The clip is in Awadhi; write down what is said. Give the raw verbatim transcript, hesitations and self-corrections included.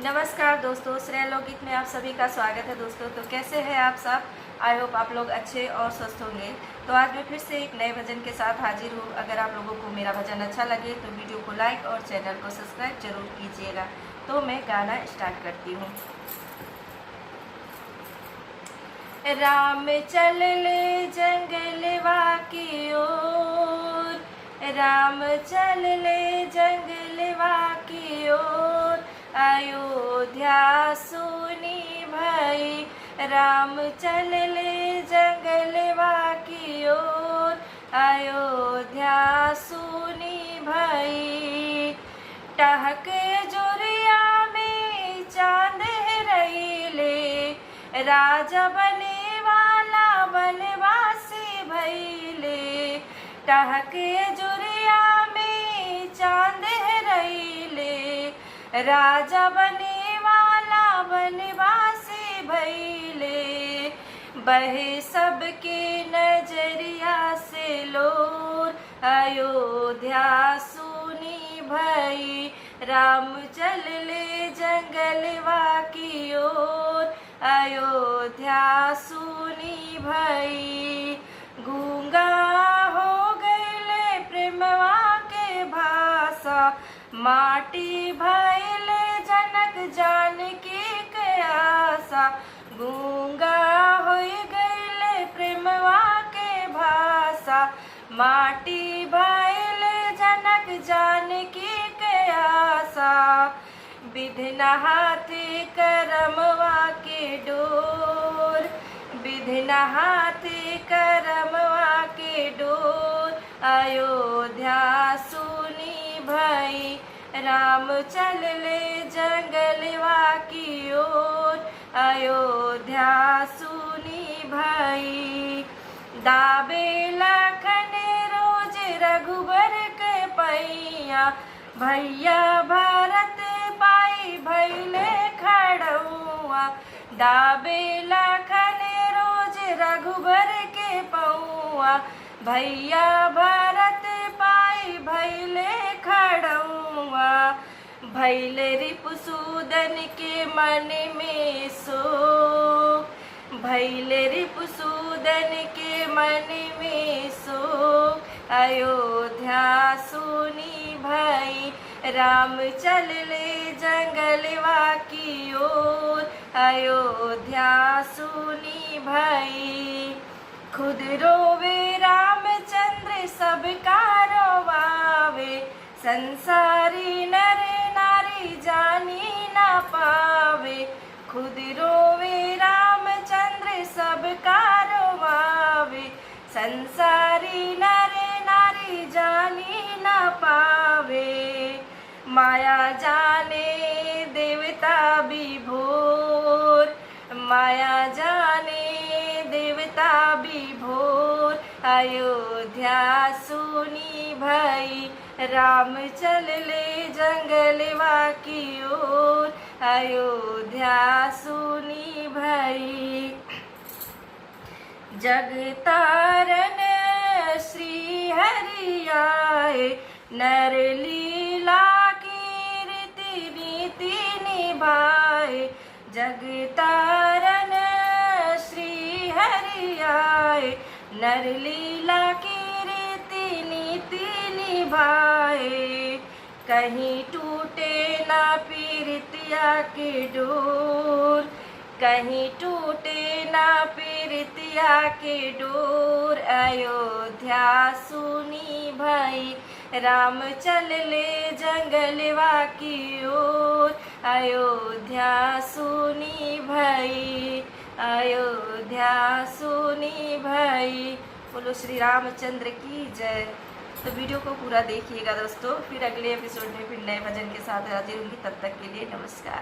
नमस्कार दोस्तों, श्रेया लोकगीत में आप सभी का स्वागत है दोस्तों। तो कैसे हैं आप सब? I hope आप लोग अच्छे और स्वस्थ होंगे। तो आज मैं फिर से एक नए भजन के साथ हाजिर हूँ। अगर आप लोगों को मेरा भजन अच्छा लगे तो video को like और channel को subscribe जरूर कीजिएगा। तो मैं गाना start करती हूँ। राम चलले जंगलवा की ओर, राम चलले जंगलवा की ओर, अयोध्या सुनी भई। राम चलले जंगलवा की ओर, अयोध्या सुनी भई। टहके जुरिया में चांद हेरइले, राजा बने वाला बनवासी भइले। टहके जुरिया में चांद हेरइले, राजा बने वाला बनवासी भइले। बहे सबके नजरिया से लोर, अयोध्या सुनी भई। राम चलले जंगलवा की ओर, अयोध्या सुनी भई। गूंगा हो गइले प्रेमवा के भाषा, माटी भइले जनक जानकी के आशा। गूंगा होइ गइले प्रेमवा के भाषा, माटी भइले जनक जानकी के आशा। बिधना हाथे करमवा के डोर, बिधना हाथे करमवा के डोर, अयोध्या सुनी भई। राम चलले जंगलवा की ओर, अयोध्या सुनी भई। दाबे लखन रोज रघुबर के पैया, भैया भरत पाई भइले खड़उआ। दाबे लखन रोज रघुबर के पउआ, भैया भरत पाई भइले खड़उआ। भइले रिपुसूदन के मन में शोक, भइले रिपुसूदन के मन में शोक। अयोध्या सुनी भई, राम चलले जंगलवा की ओर। अयोध्या सुनी भई। खुद रोवे रामचंद्र सबका रोवावे, संसारी नर नारी जानी ना पावे। खुद रोवे रामचंद्र सबका रोवावे, संसारी नर नारी जानी ना पावे। माया जाने देवता विभोर, माया जाने देवता विभोर। अयोध्या सुनी भई, राम चलले जंगलवा की ओर। अयोध्या सुनी भई। जगतारण श्री हरि आए, नर लीला की रीति नीति निभाए। जगतारण श्री हरि आए, नर लीला की रीति नीति निभाए। कहीं टूटे ना पीरितिया के डोर, कहीं टूटे ना पीरितिया के डोर। अयोध्या सुनी भई, राम चलले जंगलवा की ओर। अयोध्या सुनी भई, अयोध्या सुनी भई। बोलो श्री रामचंद्र की जय। तो video को पूरा देखिएगा दोस्तों, फिर अगले episode में फिर नए भजन के साथ हाजिर होंगी। तब तक के लिए नमस्कार।